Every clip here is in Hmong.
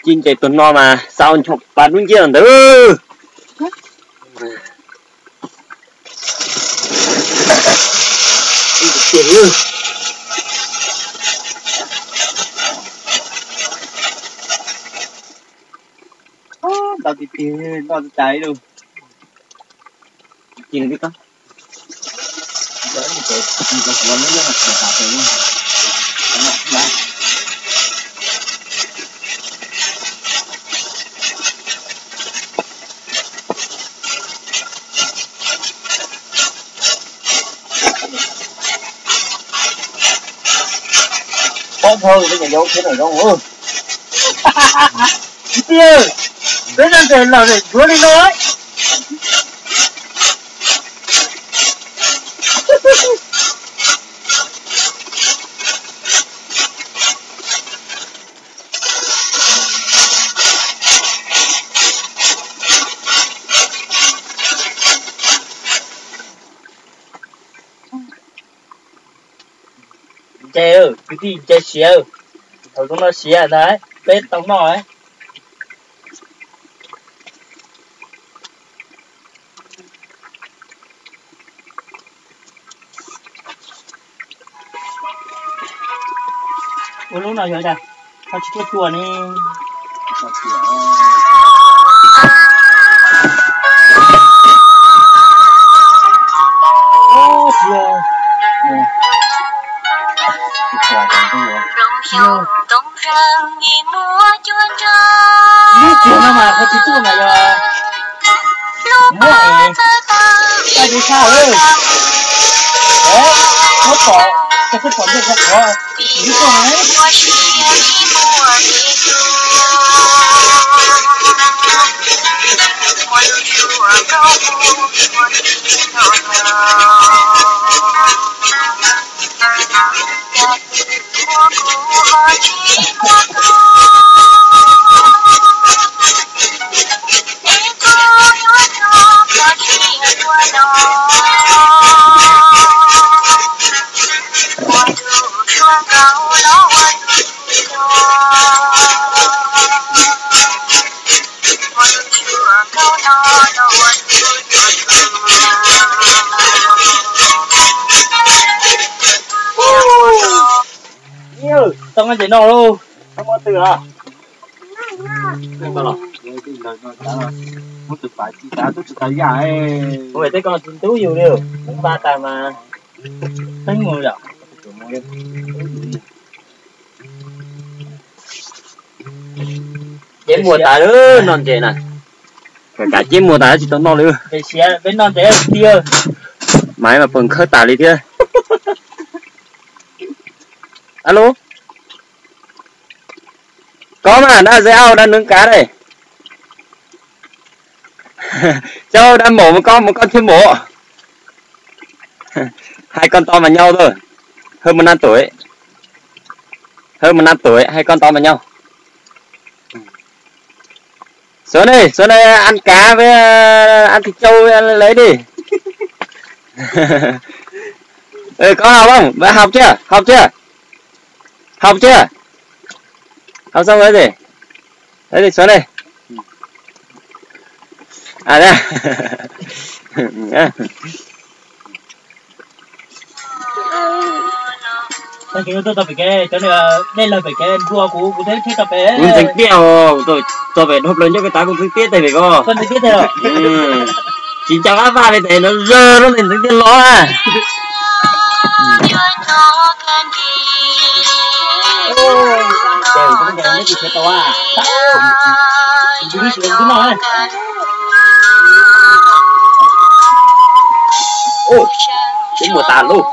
Ci ntses tus no mas xav ncho pa dub nciab ntawd. Ntau tiag tiag, noj tas ib lub. Ci li tib koj. Pob nthau peb cov yau khiav nram zoov. Peb noj ntses los ntsuav li no. Ntses, kwv tij, ntses siav, thaum zoo no siav ntag, peb tau noj. Ua lub no yog cas ho tsis tuaj tua ne? Lub txiag no mas qhov tsis tuaj mas yog muab es coj tus sab lawm. Muab pom, coj peb pom ntiaj teb qhov tsis tuaj na. Tau nqa ntses no lauj. Ua tej ko tsis ntub yus li, npaj tas mas teeb mus yom. Ceb muag tas lawm, noj ntses na. Kav kav ceb muag tas tsis tau noj li. Peb noj ntses tiag. Maiv mas pos khawb tas li thiab. Alo. Koj mas dab zeb au dab nws kav dej. Cov dab maum mus koj mus koj thiaj maum. Hais koj nto mas nyau tau. Hơn một năm tuổi. Hơn một năm tuổi, hais koj nto mas nyau. Xuống đi, xuống đây ăn cá với, ăn thịt trâu với ăn lấy đi. Ừ, có học không? Bạn học chưa? Học chưa? Học chưa? Học xong rồi gì? Đấy, đi xuống đây. À, đây. Tau ces tuaj tau pem kev, cov niag dej lawg pem kev nrua kuv, kuv thiaj tau pem. Kuv ntxeev tiaj os, tau pem dhau plaws nyob pem tas kuv ntxeev tiaj tes pem ko. Koj ntxeev tiaj tes los? Tsis nco qab vaj li tes no zog lub ntxeev tiaj los na. Ub, twb muaj tas lauj.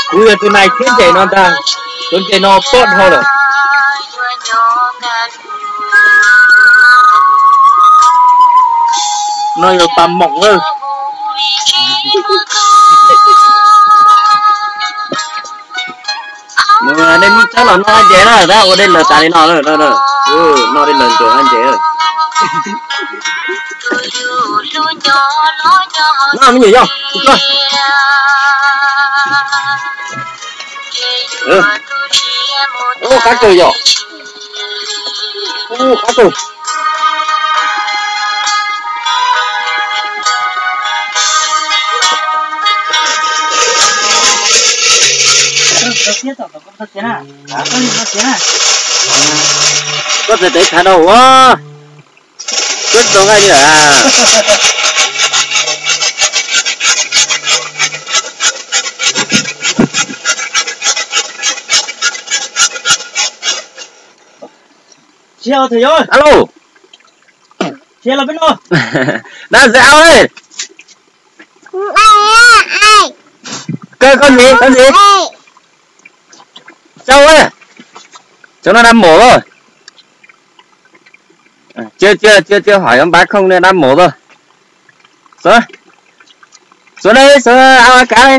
Kuv yog tus nais thiab ntses no ntag, tus ntses no pob dhau lawm. No yog pas moom lawm. Nej muab txhawb los noj ntses na, tab ua dej lawg tas li no, noj dej lawg ntsuas ntses. No me nyuam yog, ub qab kawg yom, ub qab kawg. Koj txawm tev khav rau ua, koj tsis tau nqaij li lawm. Alo, dab ntxwg au, koj, koj ntxiv, koj ntxiv. Sau, cov no dab mom lawm. Chưa, chưa, chưa, chưa hỏi ông bác không, dab mom lawm. Xuav, xuav li, xuav ao kav li.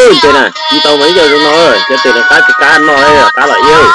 Ntses na, tsis tau mas ib co zoo no, cov twg qab tsis qab no, qab los iab.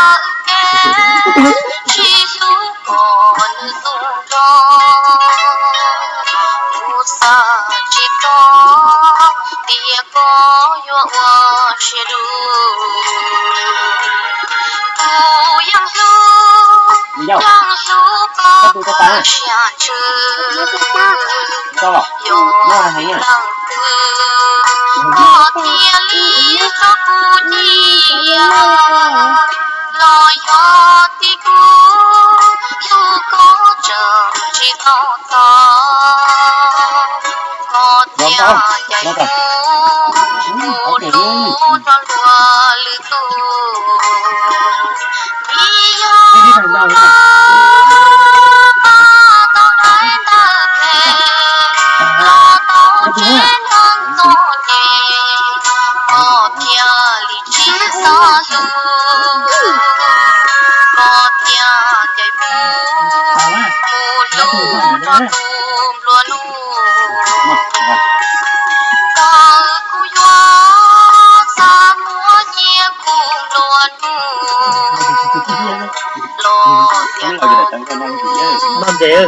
Noj ntses,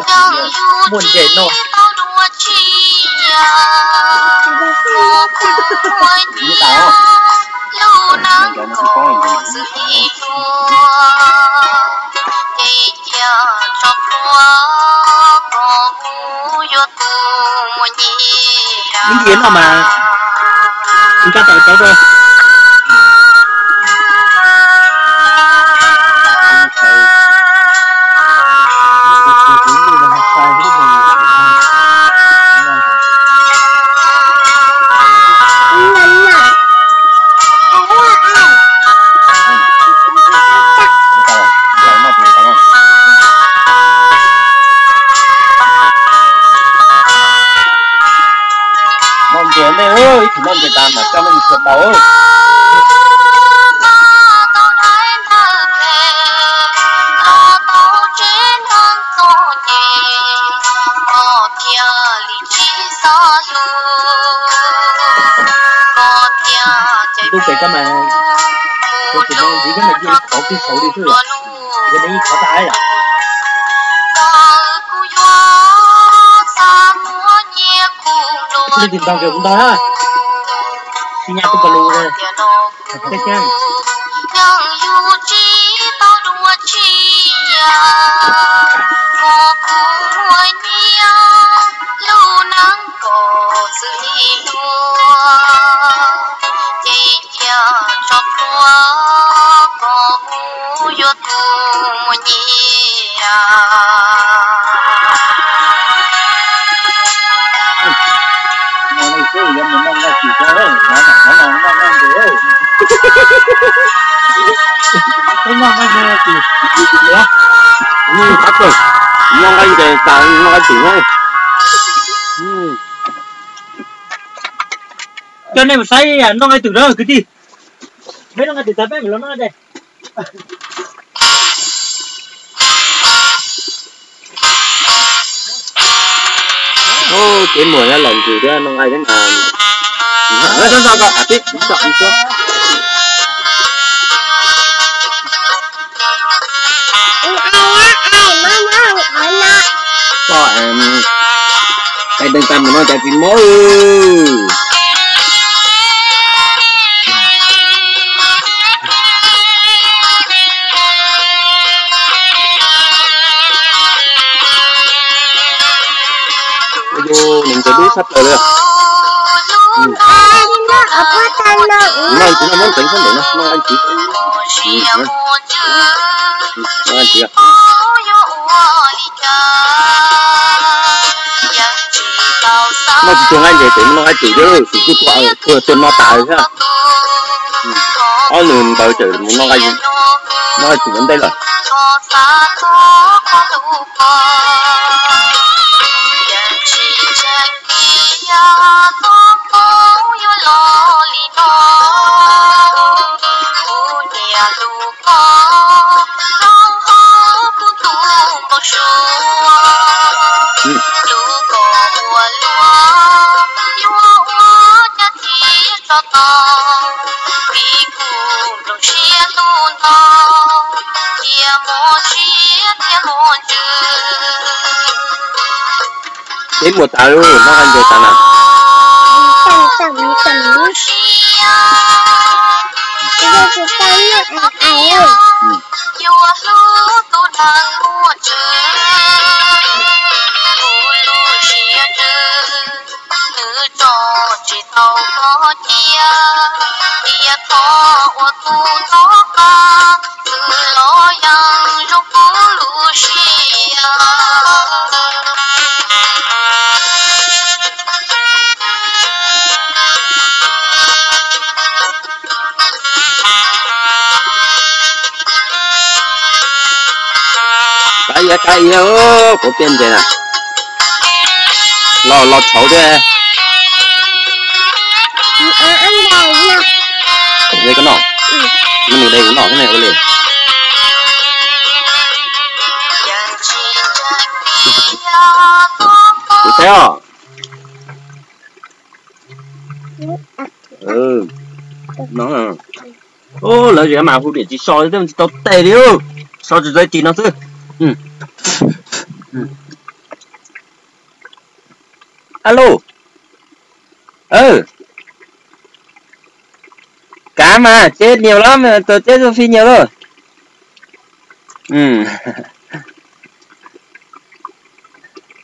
muaj ntses noj. Ib ntsis noj mas nqa tau cov rau. Niam tais mas coj nej mus sawv daws. Ntuj pem koj mas, tus no ntxiv koj mas cia li thov twg saud li xwb, yog nej ib thov tas yom. Leej twg ntog ces kuv ntog na. Tsis nyab tus pas lus. Noj nqaij ntses tas, noj nqaij twm na. Coj nej mus saib noj nqaij twm na kwv tij. Peb noj nqaij twm tas peb mam los noj de. Ces muam yog los ntsws thiab noj nqaij thiab na. Tib tib tib. Koj, em, cais dees tas mus no cas tsis mob. Nws ntses dub tshaj plaws li. Noj ntsis no muab ntxeev sab ntawm no, noj ntsis. Noj ntsis. Noj tsis tug nqaij ntses ces mus noj nqaij twm xwb, twb tuag, tuag tuag no tas xwb. Ob nws npawg tseem mus noj nqaij, noj nqaij twm ua ntej lawm. Peb muaj tas lub noj nqaij ntses tas na. Kab iab kab iab, kuv tiaj ntses na. Los los tshauv thiab. De koj noj, nws de kuv noj thiab ne ua li. Kuv saib os. No, lawv zem mas hu niam tsis so thiab tsis tau tes li, so tsis tau tis no xwb. Alo. Kav mas, ces nias los, tus ces tus fij nias los.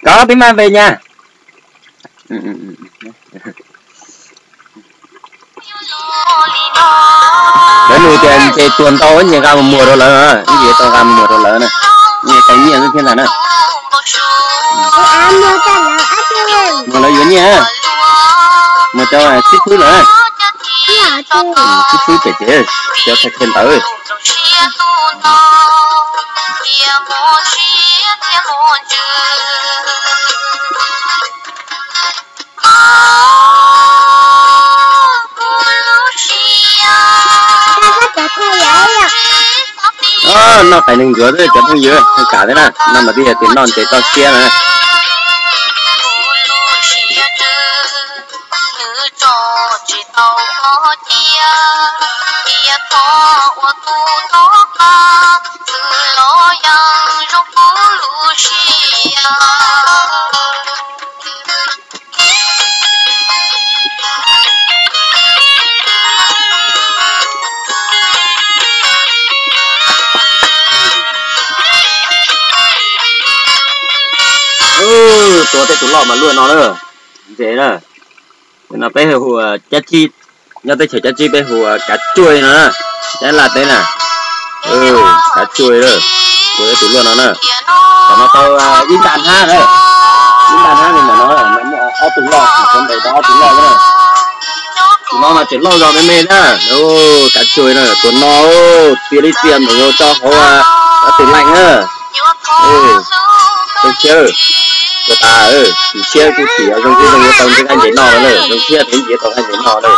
Có tiếng Mã về nha. Lawv nug tias ntes tuag ntau nyias nqa mus muag rau lawv, ib yam tau nqa mus muag rau lawv na, nyias cov nyiaj xwb thiab ntag na. Muag lawv yuav nyiaj, muag cov xib fwb lawm, xib fwb pem ces cov thawj thawj ntawd. Noj qais neeg ntsuav xwb cov phooj ywg, hu kam thiab na, no mas twb yog tus noj ntses toj siab na. Tua tej tus loj mas luaj no na, ntses na. No peb hu ua cab tsib, nyob teb chaws cab tsib peb hu ua kav tsuaj no na, cab laj teb na. Kav tsuaj, tua tej tus luaj no na. Tam no tau ib nta hnab na, ib nta hnab li ntawm no, ob tug loj, kuv ntes tau ob tug loj na. Tus no mas tseem loj zog me me na, kav tsuaj na, tus no tiag li tiag mas yuav tso hauv cov tus leej na. Zoo siab, tus tas, tus siab kuj tsis zoo kuj zoo yuav tau nqaij ntses noj lawm, zoo siab thiab nrhiav tau nqaij ntses noj lawm.